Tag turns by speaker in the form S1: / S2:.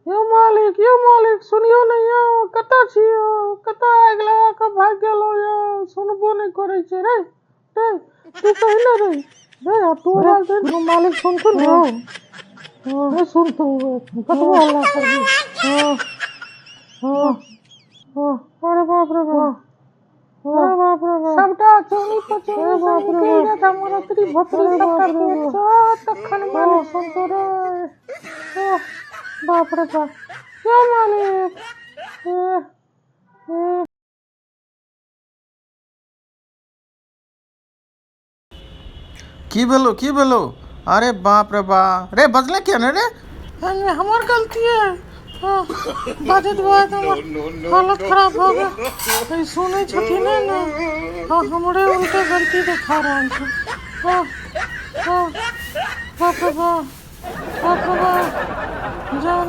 S1: यौ मालिक, यौ मालिक, सुनियौ ने यौ, कतऽ छी यौ? कतऽ आगि लगा कऽ भागि गेलहुँ यौ? सुनबो नहि करै छै। रे रे, तू कही ने रे। रे, आब तू आवाज दे ने, मालिक सुनथुन ने यौ। नहि सुनतौ, कतबो हल्ला करबी। हँ हँ हँ, अरे बाप रे बाप, अरे बाप रे बाप, सबटा चौनी पचौनी सब निकलि जायत हमर अतरी भतरी सबटा पेटसँ, तखन मालिक सुनतौ रे। बाप रे बाप, यौ मालिक।
S2: की भेलो, की भेलो? अरे बाप रे बा, रे बजले किया ने रे?
S1: एहिमे हमर गलती है। हाँ, बाजैत बाजैत हमर हालत खराब भऽ गेल। ई सुनै छथिन ने, हाँ, हमरे उल्टे गलती देखा रहल छै। हाँ हाँ, बाप रे बाप, बाप रे बाप, जान।